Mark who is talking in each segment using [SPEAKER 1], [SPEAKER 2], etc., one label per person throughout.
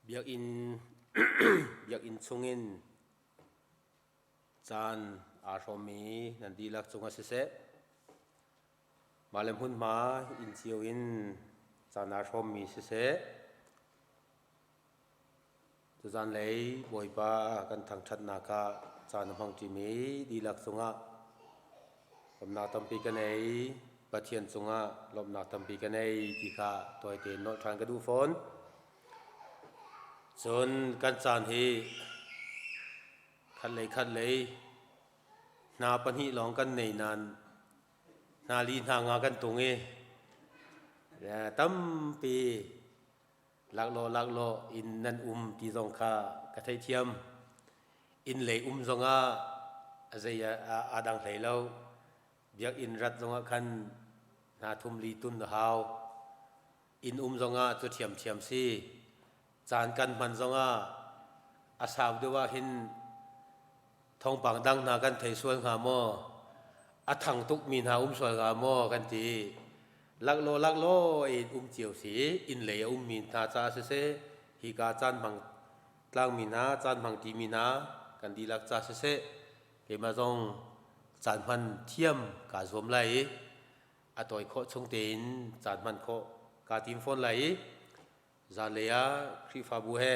[SPEAKER 1] Biakinn biakinn chungin caan aa hrawmmi nan dihlak cungah siseh, mah le hmunhma inn cio in caan aa hrawmmi siseh, tuzan lei Bawipa kan thangṭhatnak ah caan a hmangṭimi dihlak cungah lawmhnak tampi ka nei. Pathian cungah lawmhnak tampi ka nei ti kha tawite in nolh ṭhan ka duh fawn. Cun kan caan hi khat lei khat lei hna pahnih lawng kan nei nain hna li hna nga kan tung i tampi laklawh laklawh in nan um ti zong kha ka theithiam. Inn lei um zongah a zei aa dang hlei lo. Biakinn rat zongah khan hna thum li tun a hau. Inn um zongah cu ṭhiamṭhiam si. Caan kan hman zongah a sau deuh ah hin thawngpang dang hna kan thei sual hnga maw? A thang tukmi hna um sual hnga maw kan ti. Laklawh laklawh in um cio si. Inn lei a ummi hna caah siseh, hika caan hmang tlangmi hna, caan hmang ṭimi hna kan dihlak ca siseh, keimah zong caan hman thiam kaa zuam lai i a tawi khawh chung tein caan hman khawh kaa tim fawn lai i zanlei ah Khrihfabu he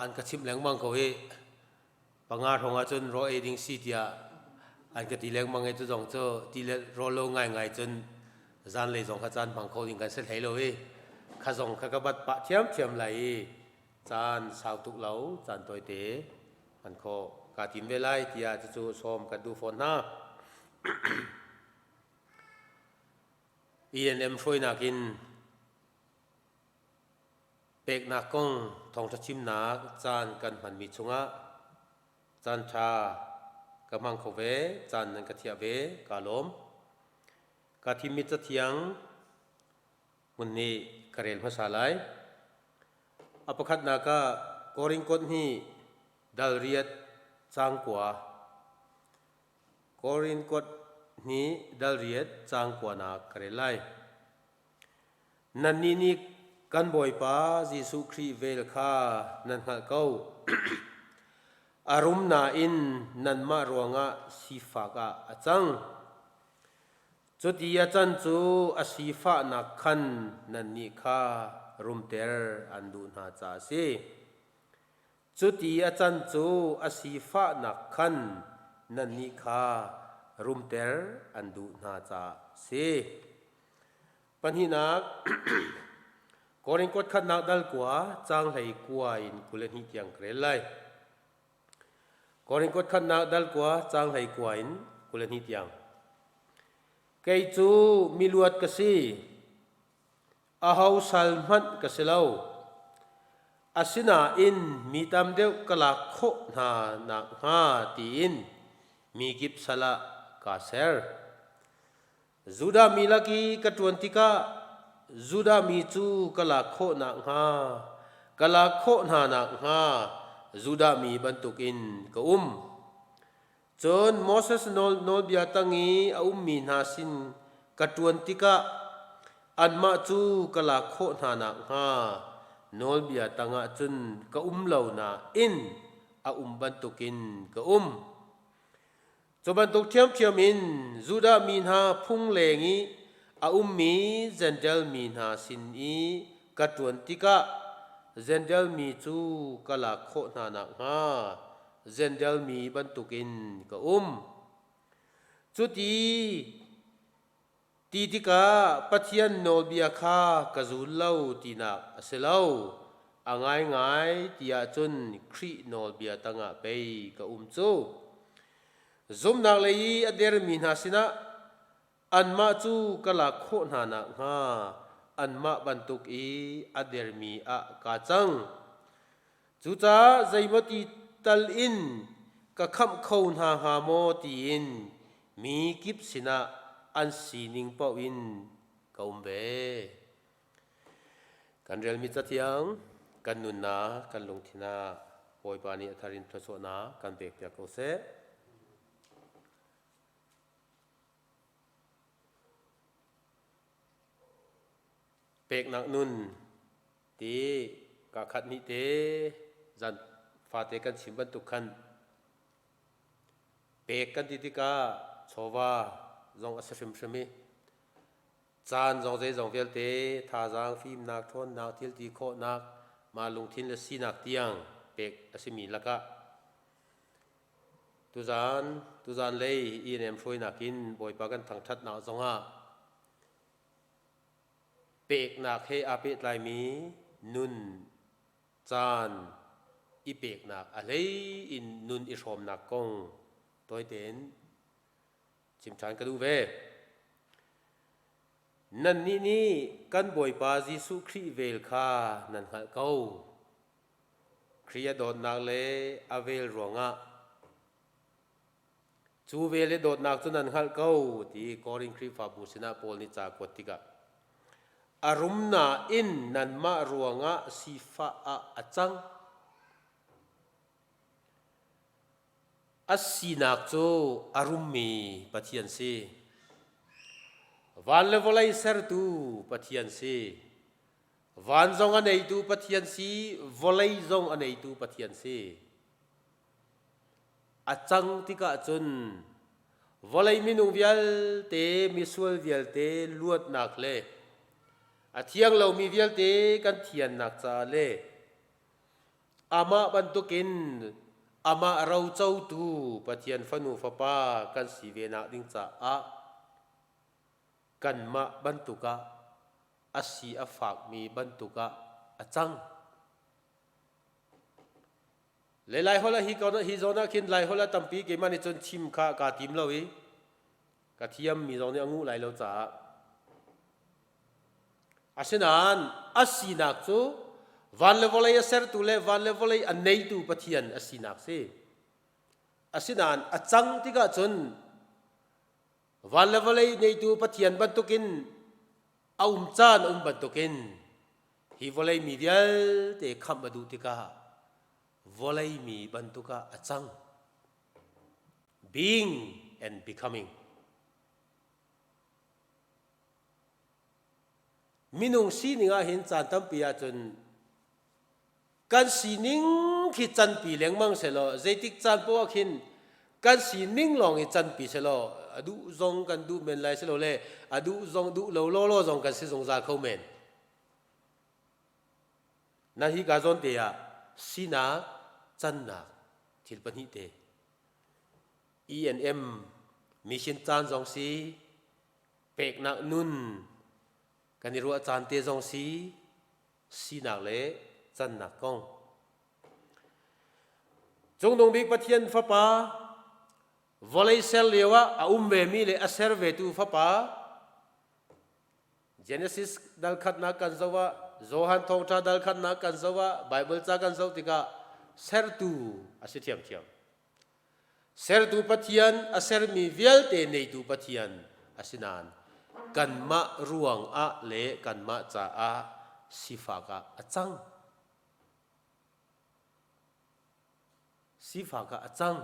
[SPEAKER 1] an ka chimh lengmang ko hi panga hrawng ah cun raw ei ding si tiah an ka ti lengmang i cu zong cu ti le rawl lo ngaingai cun zanlei zong kha caan hmang kho ding kan si hlei lo i kha zong kha ka bat pah thiamthiam lai i caan sau tuk lo caan tawite hman khawh kaa tim ve lai tiah cucu sawm kan duh fawn hna. ENM hruainak in peknak kong thawngṭha chimnak caan kan hmanmi chungah caan ṭha ka hmang kho ve, caan nan ka thiah ve, kaa lawm. Ka thimmi cathiang hmun nih ka rel hmasa lai. A pakhatnak ah Korin kot hnih dal riat caang kua. Korin kot hnih dal riat caang kuanak ka rel lai. Nannih nih kan Bawipa Jesuh Khrih vel kha nan hngalh ko. A rum nain nanmah ruangah sifak ah a cang. Cuti a can cu a sifahnak khan nannih kha rumter an duh hna caah a si. Cuti a can cu a sifahnak khan nannih kha rumter an duh hna caah a si. Pahnihnak, Korin kuat khatnak dal kua, caang hlei kua in 22 tiang ka rel lai. Korin kuat khatnak dal kua caang hlei kua in 22 tiang. Kei cu miluat ka si. Aho sal hmanh ka si lo. Asinain mi tam deuh ka lak khawh hna nakhnga tiin mi kip sal ah kaa ser. Judah mi lak i ka ṭuan tikah Judah mi cu ka lak khawh nakhnga ka lak khawh hna nakhnga Judah mi bantukin ka um. Cun Moses nawl nawlbia tang i a ummi hna sin ka ṭuan tikah anmah cu ka lak khawh hna nakhnga nawlbia tangah cun ka um lo nain a um bantukin ka um. Cu bantuk ṭhiamṭhiam in Judah mi hna phung leng i a ummi Jentail mi hna sin i ka ṭuan tikah Jentail mi cu ka lak khawh hna nakhnga Jentail mi bantukin ka um. Cuti ti tikah Pathian nawlbia kha ka zul lo tinak a si lo. A ngaingai ti ahcun Khrih nawlbia tangah pei ka um cu. Zumhnak lei i a dermi hna sinah anmah cu ka lak khawh hna nakhnga anmah bantuk i a dermi ah kaa cang. Cucaah zeimawti tal in ka khamh kho hna hnga maw tiin mi kip sinah an sining paoh in ka um ve. Kan relmi cathiang kan nunnak kan lungthin ah Bawipa nih a thar in thluachuahnak kan pekpiak ko seh. Peknak nun ti ka khat hnih te zan fate kan chim bantuk khan pek kan ti tikah chawva zong a si hrimhrim i caan zong zeizong vialte thazaang fimnak ṭhawnnak thilti khawhnak mah lungthin le sinak tiang pek a simi lakah tuzaan tuzaan lei ENM hruainak in Bawipa kan thangṭhatnak zongah Peknak he aa pehtlaimi nun caan i peknak a hlei in nun i hrawmnak kong tawi tein chim ṭhan ka duh ve. Nannih nih kan Bawipa Jesuh Khrih vel kha nan hngalh ko. Khrih a dawtnak le a vel ruangah Cu ve le dawtnak cu nan hngalh ko ti Korin Khrihfabu sinah Paul nih ca a kuat tikah a rum nain nanmah ruangah sifah ah a cang. A sinak cu a rummi Pathian si. Van le vawlei sertu Pathian si. Van zong a neitu Pathian si, vawlei zong a neitu Pathian si. A cang tikah cun vawlei minung vialte, misual vialte luatnak le a thiang lomi vialte kan thiannak caah le amah bantukin amah rocotu Pathian fanu fapa kan si ve nak ding caah kanmah bantuk ah a si a fakmi bantuk ah a cang. Le Laiholh ah hi ko hi zawn ah khin Laiholh ah tampi keimah nih cun chim kha kaa tim lo i ka thiam mi zong nih a nguh lai lo caah. Asinain a sinak cu van le vawlei a sertu le van le vawlei a neitu Pathian a sinak si. Asinain a cang tikah cun van le vawlei neitu Pathian bantukin a um caan a um bantukin hi vawlei mi vialte khamh a duh tikah vawlei mi bantuk ah a cang. Being and becoming. Minung sining ah hin caan tampi ahcun kan sining khi canpi lengmang selaw zeitik caan poah khin kan sining lawng i canpi selaw a duh zong kan duh men lai silo le a duh zong duh lo lawlaw zong kan si zungzal kho men. Na hi ka zawn te ah sinak cannak thil pahnih te E&M mission caan zong si peknak nun kan i ruah caan te zong si sinak le cannak kong. Cungnung bik Pathian Fapa vawlei ser lio ah a um vemi le a ser vetu Fapa Genesis dal khatnak kan zoh ah Johan thawngṭha dal khatnak kan zoh ah Bible ca kan zoh tikah sertu a si ṭhiamṭhiam. Sertu Pathian a sermi vialte neitu Pathian a si nain kanmah ruangah le kanmah caah sifak ah a cang. Sifak ah a cang.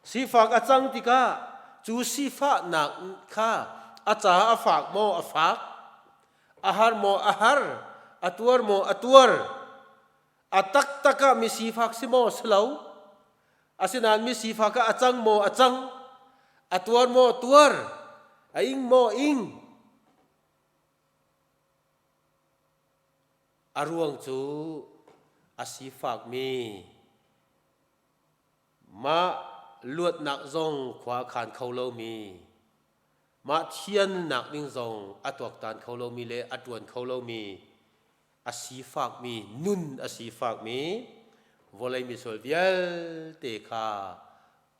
[SPEAKER 1] Sifak a cang tikah cu sifahnak kha a caah a fak maw a fak, a har maw a har, a tuar maw a tuar, A taktak ah mi sifak si maw? Si lo. Asinain mi sifak ah a cang maw? A cang. A tuar maw? Tuar. A ing maw? Ing. A ruang cu a sifakmi mah luatnak zong khua a khan kho lomi mah thiannak ding zong a tuaktan kho lomi le a ṭuan kho lomi a sifakmi nun a sifakmi vawlei misual vialte kha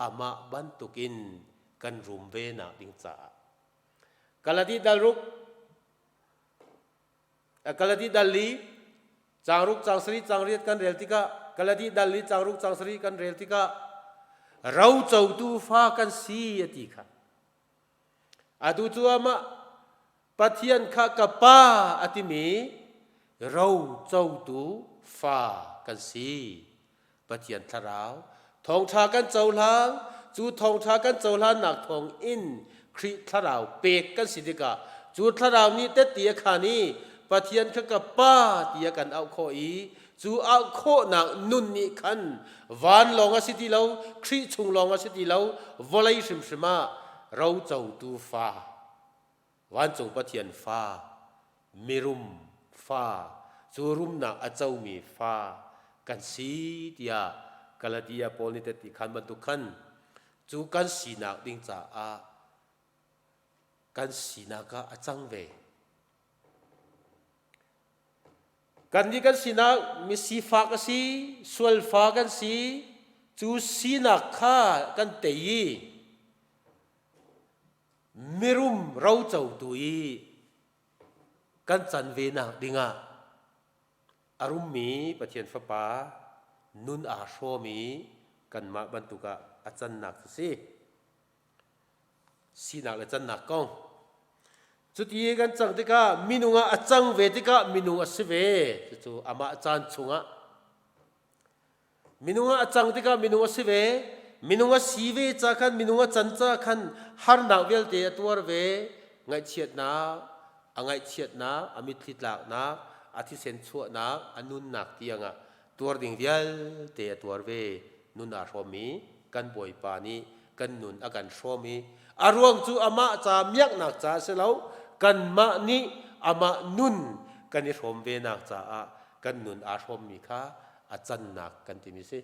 [SPEAKER 1] amah bantukin kan rum ve nak ding caah Galati dal ruk Galati dal li caang ruk caang sarih caang riat kan rel tikah Galati dal li caang ruk caang sarih kan rel tikah rocotu fa kan si a ti kha Atu cu amah Pathian kha ka Pa a timi ro cotu fa kan si. Pathian thlarau thawngṭha kan cohlang, cu thawngṭha kan cohlannak thawng in Khrih thlarau pek kan si tikah Cu thlarau nih tette a khaan i Pathian kha ka Pa tiah kan auh khawh i cu auh khawhnak nun nih khan van lawng a si ti lo, Khrih chung lawng a si ti lo, vawlei hrimhrim ah rocotu fa, vancung Pathian fa, mirum fa, cu rumnak a comi fa kan si tiah Galatia Paul nih tette khan bantuk khan cu kan sinak ding caah kan sinak ah a cang ve. Kannih kan sinak misifak a si, sualfa kan si, cu sinak kha kan tei i mirum rocotu i kan can ve nak dingah a rummi Pathian Fapa nun aa hrawm i kanmah bantuk ah a cannak cu si. Sinak le cannak kong. Cuti kan cang tikah minung ah a cang ve tikah minung a si ve. Cucu amah caan chungah minung ah a cang tikah minung a si ve. Minung a si ve ca khan minung a can ca khan harnak vialte a tuar ve. Ngaihchiatnak, a ngaihchiatnak, a mitthli tlaknak, a thisen chuahnak, a nunnak tiangah tuar ding vialte a tuar ve. Nun aa hrawmmi kan Bawipa nih kan nun a kan hrawm i a ruang cu amah ca miaknak ca a si lo, kanmah nih amah nun kan i hrawm venak caah kan nun aa hrawmmi kha a cannak kan timi si.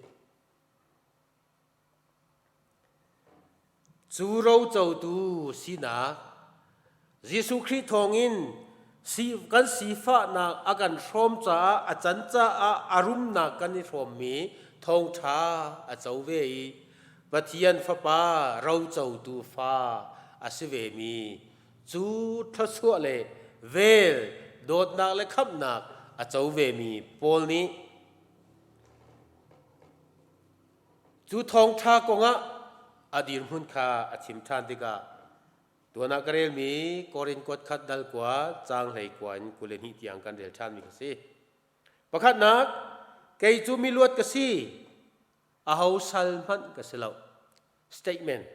[SPEAKER 1] Cu rocotu sinak Jesuh Khrih thawngin kan sifahnak a kan hrawm caah a can caah a rumnak kan i hrawmmi thawngṭha a co ve i Pathian Fapa rocotu fa a si vemi cu thluachuah le vel dawtnak le khamhnak a co vemi Paul nih Cu thawngṭha kongah a dirhmun kha a chim ṭhan tikah tuan ah ka relmi Korin kuat khat dal kua caang 19 in 22 tiang kan rel ṭhanmi kha si. Pakhatnak, kei cu miluat ka si, aho sal hmanh ka si lo. Statement.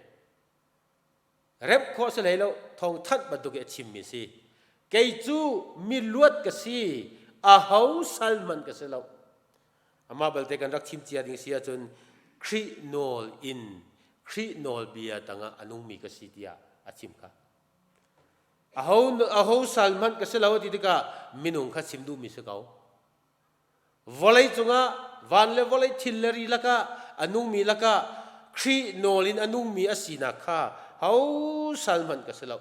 [SPEAKER 1] Remh khawh si hlei lo, thawngthanh bantuk i a chimmi si. Kei cu miluat ka si, aho sal hmanh ka si lo. Amah balte kan rak chim cia ding si ahcun Khrih nawl in Khrih nawlbia tangah a nungmi ka si tiah a chim kha. Aho, aho sal hmanh ka si lo ti tikah minung kha chim duhmi si ko. Vawlei cungah van le vawlei thil le ri lakah a nungmi lakah Khrih nawl in a nungmi a sinak kha ho sal hmanh ka si lo.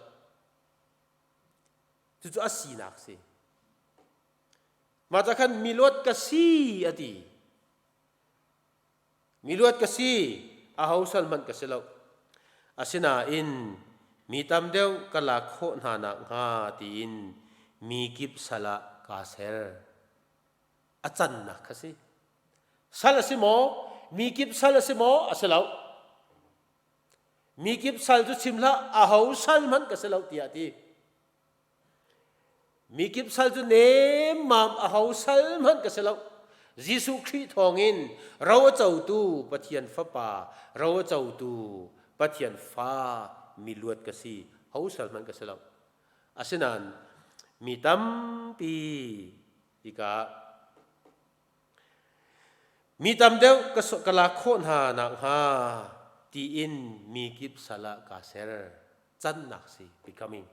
[SPEAKER 1] Cucu a sinak si. Mah ca khan miluat ka si a ti. Miluat ka si, aho sal hmanh ka si lo. Asinain mi tam deuh ka lak khawh hna nakhnga tiin mi kip sal ah kaa ser. A cannak kha si. Sal a si maw? Mi kip sal a si maw? A si lo. Mi kip sal cu chim hlah, aho sal hmanh ka si lo tiah a ti. Mikip sal cu nemmam aho sal hmanh ka si lo. Jesuh Khrih thawngin ro a cotu Pathian Fapa, ro a cotu Pathian fa miluat ka si. Ho sal hmanh ka si lo. Asinain mi tampi tikah mi tam deuh ka lak khawh hna nakhnga tiin mi kip sal ah kaa ser. Cannak si becoming.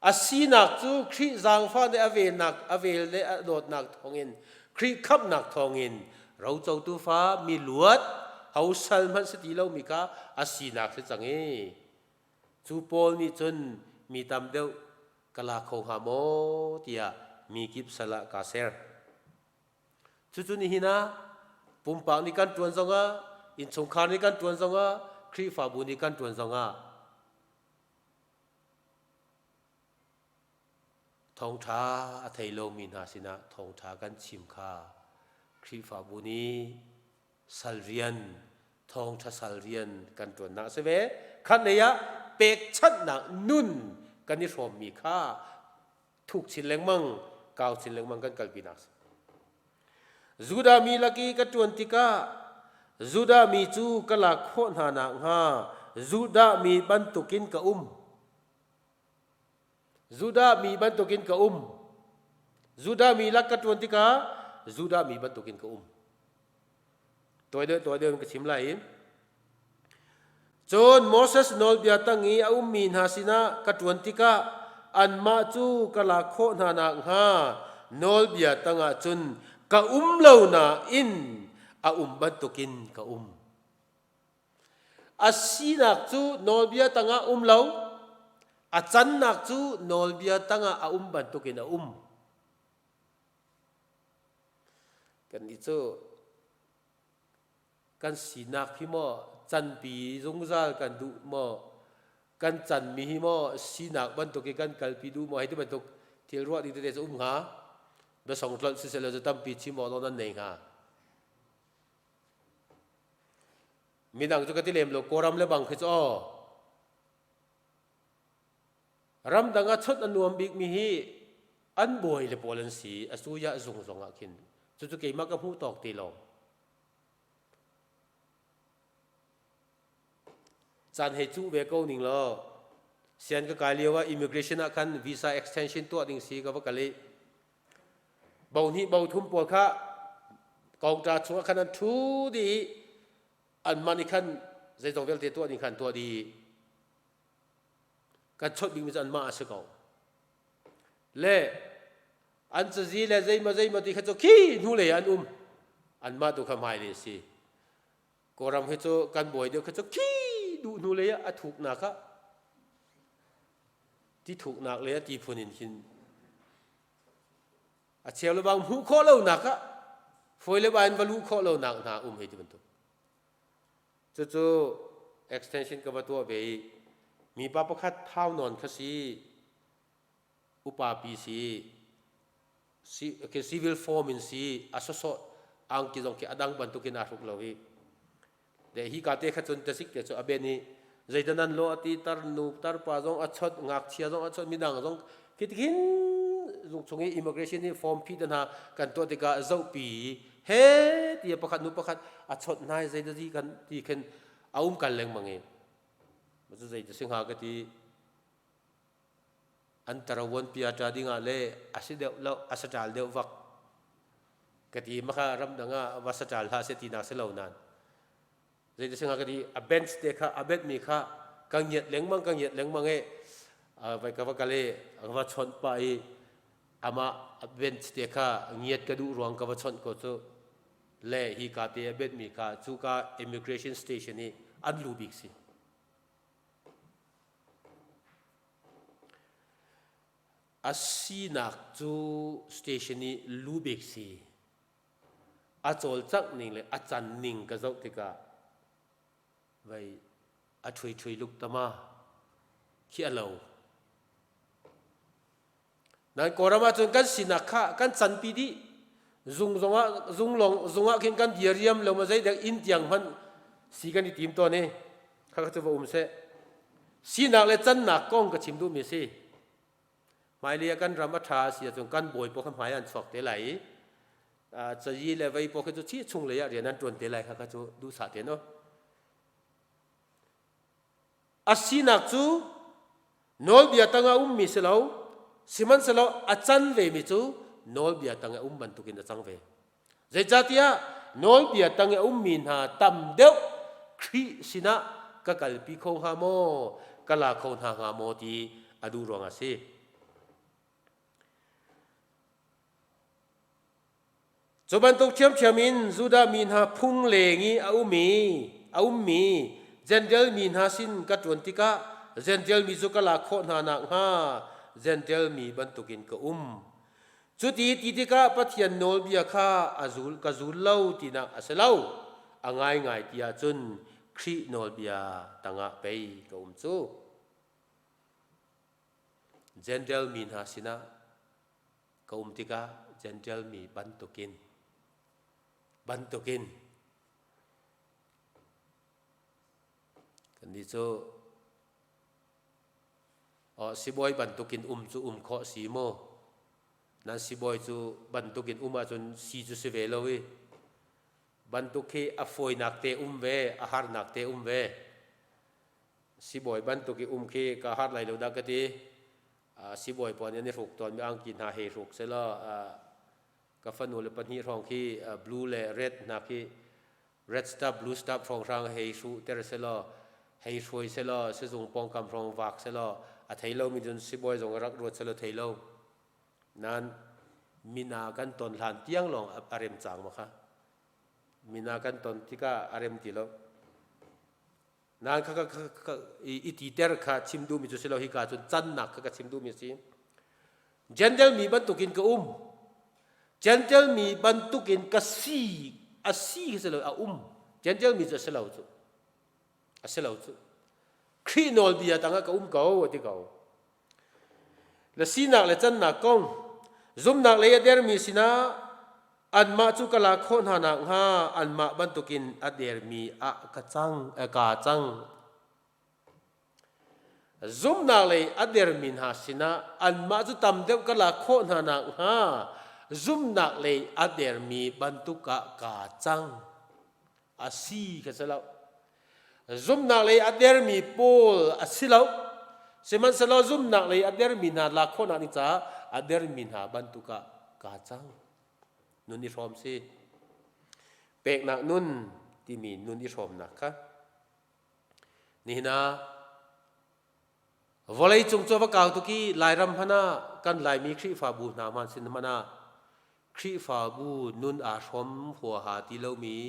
[SPEAKER 1] A sinak cu Khrih zaangfah le a velnak, a vel le a dawtnak thawngin, Khrih khamhnak thawngin rocotu fa mi luat, ho sal hmanh si ti lomi kha a sinak si cang i cu Paul nih cun mi tam deuh ka la kho hnga maw tiah mi kip sal ah kaa ser. Cucu nihin ah pumpak nih kan ṭuan zongah, innchungkhar nih kan ṭuan zongah, Khrihfabu nih kan ṭuan zongah Thawngṭha a thei lomi hna sinah thawngṭha kan chim kha Khrihfabu nih sal rian, thawngṭha sal rian kan ṭuannak a si ve. Khatlei ah pekchanhnak nun kan i hrawmmi kha thuk chin lengmang, kau chin lengmang kan kalpinak a si. Judah mi lak i ka ṭuan tikah Judah mi cu ka lak khawh hna nakhnga Judah mi bantukin ka um. Judah mi bantukin ka um. Judah mi lak ka ṭuan tikah Judah mi bantukin ka um. Tawi deuh tawi deuh in ka chim lai i Cun Moses nawlbia tang i a ummi hna sinah ka ṭuan tikah anmah cu ka lak khawh hna nakhnga nawlbia tangah cun ka um lo nain a um bantukin ka um. A sinak cu nawlbia tangah um lo, a cannak cu nawlbia tangah a um bantukin a um. Kannih cu kan sinak hi maw canpi zungzal kan duh maw, kan canmi hi maw sinak bantuk i kan kalpi duh maw, hei ti bantuk thil ruah ding tete cu um hnga. Biasong tlolh siseh cu tampi chim awk nan nei hnga. Midang cu ka ti lem lo, Kawlram le bang khi cu aw. Ramdang ah chawnh a nuam bikmi hi an bawi le pawl an si, a suya zung zong ah khin. Cucu keimah ka hmuh tawk ti lo. Caan hei cuh ve ko ning law, sian ka kai lio ah immigration ah khan visa extension tuah ding si ka va kal i bo hnih bo thum pawl kha kongta chung ah khan an ṭhu dih i anmah nih khan zeizong vialte tuah ding khan tuah dih. Kan chawnh bikmi cu anmah a si ko. Le an cazi le zeimaw zeimaw ti kha cu khi hnulei ah an um. Anmah tu kha hmailei a si. Kawlram hi cu kan bawi deuh kha cu khi duh hnulei ah a thuknak ah ti thuknak le a ti phun in khin a cheu le bang hmuh khawh lonak ah fawi le bai in va luh khawh lonak hna um hei ti bantuk. Cucu extension ka va tuah ve i mipa pakhat thau nawn kha si, upa pi si, si okay, civil form in si, a sawsawh angki zong khi a dang bantukin aa hruk lo i de hi ka te kha cun tasik te cu a ben i zeidah nan lo ati tar nu tar pa zong a chot ngakchia zong a chot midang zong khitikhin zung chung i immigration i form phi te hna kan tuah tikah zohpi he ti pakhat nu pakhat a chawt hna i zeidah ti kan ti khin a um kal lengmang i cu zei si hnga ka ti an tarawon pia ṭa dingah le a si deuh lo a saṭal deuh vak ka ti maka ramdang ah va saṭal hlah se ti nak si lo nan zei si hnga ka ti a bench te kha a bet mi kha ka ngiat lengmang ka ngiat lengmang e vai ka va kal i va chawnh pah i amah a bench te kha ngiat ka duh ruang ka va chawnh ko cu le hi ka te a bet mi kha cu ka immigration station i an lu bik si. A sinak cu station i lu bik si. A cawlcangh ning le a can ning ka zoh tikah vei a ṭhui ṭhui luk tama khi a lo. Nan Kawlram ahcun kan sinak kha kan canpi dih. Zung zongah zung lawng zung ah khin kan diariam lo ma zeidek inn tiang hmanh si kan i tim tawn i kha kha cu va um seh. Sinak le cannak kong ka chim duhmi a si. Hmailei ah kan ram a ṭha a si ahcun kan bawi pawl kha hmai an chuak te lai i cayi le vei pawl khi cu chi chung lei ah rian an ṭuan te lai kha kha cu duhsah te no. A sinak cu nawlbia tangah ummi si lo, sihmanhsehlaw a can vemi cu nawlbia tang i a um bantukin a cang ve. Zeicahtiah nawlbia tang i a ummi hna tam deuh Khrih sinah ka kalpi kho hnga maw, ka la kho hna hnga maw ti a duh ruangah a si. Cu bantuk ṭhiamṭhiam in Judah mi hna phung leng i a um i a ummi Jentail mi hna sin ka ṭuan tikah Jentail mi cu ka lak khawh hna nakhnga Jentail mi bantukin ka um. Cuti ti tikah Pathian nawlbia kha a zul ka zul lo tinak a si lo. A ngaingai ti ahcun Khrih nawlbia tangah pei ka um cu. Jentail mi hna sinah ka um tikah Jentail mi bantukin bantukin kannih cu oh, sibawi bantukin um cu um khawh si mu nan sibawi cu bantukin um ahcun si cu si ve lo i bantuk hi a fawinak te um ve a harnak te um ve sibawi bantuk i um khi ka har lai lo dah ka ti. Sibawi pawl nih an i hruk tawnmi angki hna hei hruk selaw ka fanu le pahnih hrawng khi blue le red hna khi red star blue star hrawnghrang hei hruh ter selaw hei hruai selaw sizung pawngkam hrawng vak selaw a thei lomi cun sibawi zong rak ruat selaw thei lo. Nain mina kan ton hlan tiang lawng a rem cang ma kha. Mina kan ton tikah a rem ti lo. Nain kha kha i titer kha chim duhmi cu si lo hika cun cannak kha ka chim duhmi a si. Gentle mi bantukin ka um. Gentle mi bantukin ka si a si khi si lo a um. Gentle mi cu a si lo cu. A si lo cu. Khrih nawlbia tangah ka um ko a ti ko. Le sinak le cannak kong zumnak lei a dermi sinah anmah cu ka lak khawh hna nakhnga anmah bantukin a dermi ah ka cang kaa cang. Zumnak lei a dermi hna sinah anmah cu tam deuh ka lak khawh hna nakhnga zumnak lei a dermi bantuk ah kaa cang. A si kha si lo. Zumnak lei a dermi pawl a si lo. Sihmanhsehlaw zumnak lei a dermi hna lak khawhnak ding caah a dermi hna bantuk ah kaa cang. Nun i hrawm si. Peknak nun timi nun i hrawmnak kha nihin ah vawlei cung cu va kau tuk i Lairam hmanh ah kan Laimi Khrihfabu hna hmanh sin hmanh ah Khrihfabu nun aa hrawm huaha ti lomi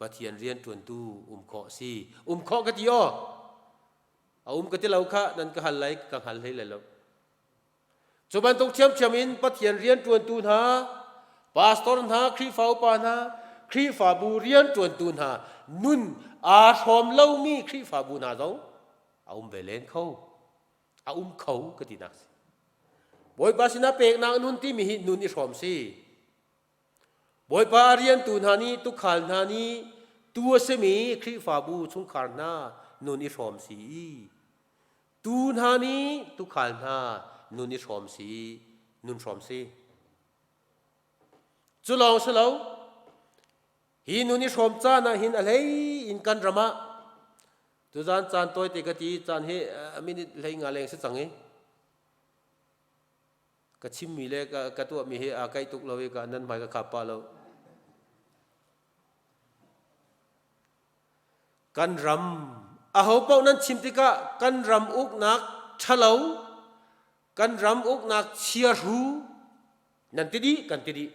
[SPEAKER 1] Pathian rianṭuantu um khawh a si. Um khawh ka ti aw. A um ka ti lo kha nan ka hal lai ka hngal hlei lai lo. Cu bantuk ṭhiamṭhiam in Pathian rianṭuantu hna, pastor hna, Khrihfa upa hna, Khrihfabu rianṭuantu hna nun aa hrawm lomi Khrihfabu hna zong a um ve len kho. A um kho ka tinak si. Bawipa sinah peknak nun timi hi nun i hrawm si. Bawipa a riantu hna nih tukhal hna nih tu a simi Khrihfabu chungkhar hna nun i hrawm si. Tu hna nih tukhal hna nun i hrawm si, nun hrawm si. Cu lawng si lo, hi nun i hrawm caan ah hin a hlei in kan ram ah tuzan caan tawite ka ti caan hi a minute hlei nga leng si cang i ka chimmi le ka, ka tuahmi hi aa kaih tuk lo i ka nan hmai ka khap pah lo. Kan ram aho paoh nan chim tikah kan ram uknak ṭhalo, kan ram uknak chiahru nan ti dih kan ti dih.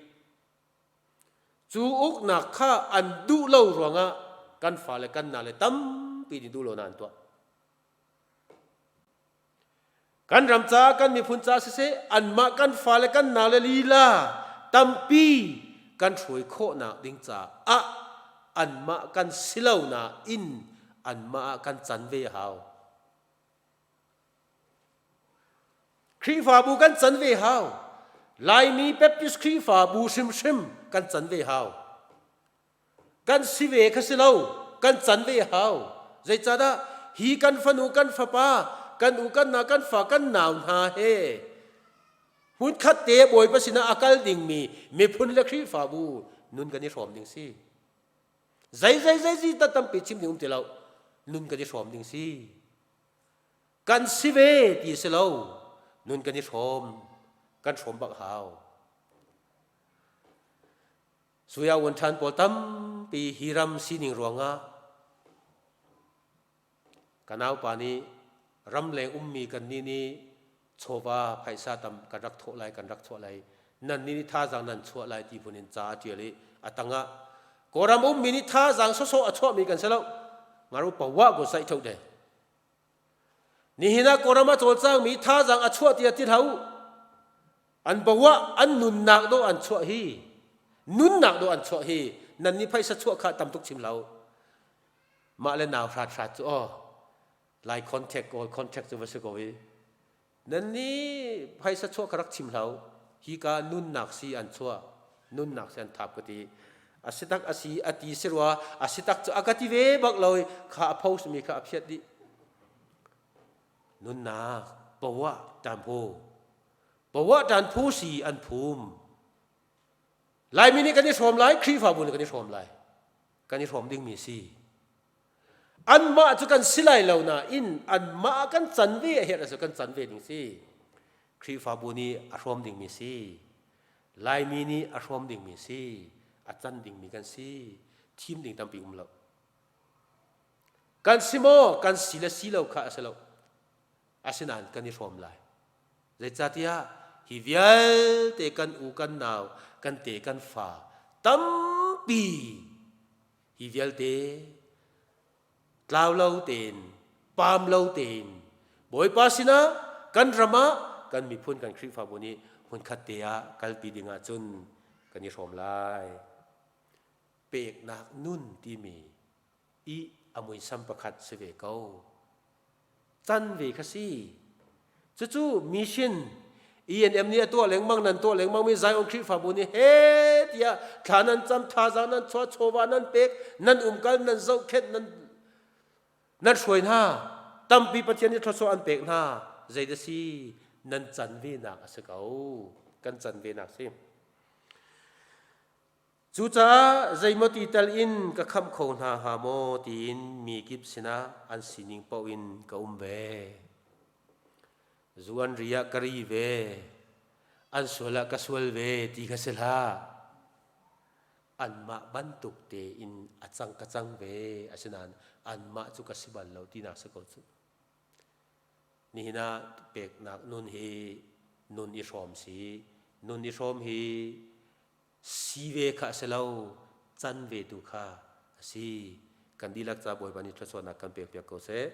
[SPEAKER 1] Cu uknak kha an duh lo ruangah kan fale kan nale tampi nih duh lonak an tuah. Kan ram caah kan miphun caah siseh anmah kan fale kan naule lila tampi kan hruai khawhnak ding caah anmah kan si lo nain anmah ah kan can ve a hau. Khrihfabu kan can ve hau. Laimi Baptist Khrihfabu hrimhrim kan can ve hau. Kan si ve kha si lo, kan can ve hau. Zeicahdah hi kan fanu kan fapa, kan u kan na kan fa kan nau hna he hmunkhat te Bawipa sinah a kal dingmi miphun le Khrihfabu nun kan i hrawm ding si. Zei zei zei zi ta tampi chim ding um ti lo. Nun kan i hrawm ding si. Kan si ve ti si lo. Nun kan i hrawm. Kan hrawm bak hau. Suya ṭhan pawl tampi hi ram sining ruangah ka naupa nih ramleng ummi kannih nih chawva phaisa tam kan rak thawh lai kan rak chuah lai nan nih thazaang nan chuah lai ti phun in ca a ṭial i a tangah Kawlram ummi nih thazaang sawsawh a chuahmi kan si lo ngaru pawa ko saih tho de Nihin ah Kawlram a cawlcangmi thazaang a chuah tiah ti hlah u. An bawa an nunnak dawh an chuah hi nunnak dawh an chuah hi nan nih phaisa chuah kha tam tuk chim hlah u. Mah le nau hrat hrat cu aw lai contact kawl contact cu va si ko i nan nih phaisa chuah kha rak chim hlah u. Hi ka nunnak si an chuah nunnak si an thap ka ti. A si tak a si a ti si rua a si tak cu a ka ti ve bak lo i kha a post mi kha a phiat dih. Nunnak poah ṭan phu poah ṭan phu si an phum. Laimi nih kan i hrawm lai, Khrihfabu nih kan i hrawm lai. Kan i hrawm dingmi si. Anmah cu kan si lai lo nain anmah kan can ve a herh a si kan can ve ding si. Khrihfabu nih a hrawm dingmi si. Laimi nih a hrawm dingmi si. A can dingmi kan si. Thim ding tampi um lo. Kan si maw? Kan si le si lo kha a si lo. Asinain kan i hrawm lai. Zeicahtiah hi vialte kan u kan nau kan te kan fa tampi hi vialte tlau lo tein paam lo tein Bawipa sinah kan ram ah kan miphun kan Khrihfabu nih hmunkhat te ah kalpi ding ahcun kan i hrawm lai. Peknak nun timi i a muisam pakhat si ve ko. Can ve kha si. Cucu mission ENM nih a tuah lengmang nan tuah lengmang mi Zion Khrihfabu nih he tiah thla nan cam thazaang nan chuah chawva nan pek nan umkal nan zohkhenh nan nan hruai hna tampi Pathian nih thluachuah an pek hna zei dah si nan can ve nak a si ko kan can ve nak si. Cucaah zeimaw ti tal in ka khamh kho hna hnga maw tiin mi kip sinah an sining paoh in ka um ve. Zu an ri ah ka ri ve, an sual ah ka sual ve ti kha si hlah. Anmah bantuk tein a cang ka cang ve, asinain anmah cu ka si bal lo tinak si ko cu. Nihin ah peknak nun hi nun i hrawm si. Nun i hrawm hi si ve kha a si lo, can ve tu kha a si. Kan dihlak ca Bawipa nih thluachuahnak kan pek piak ko seh.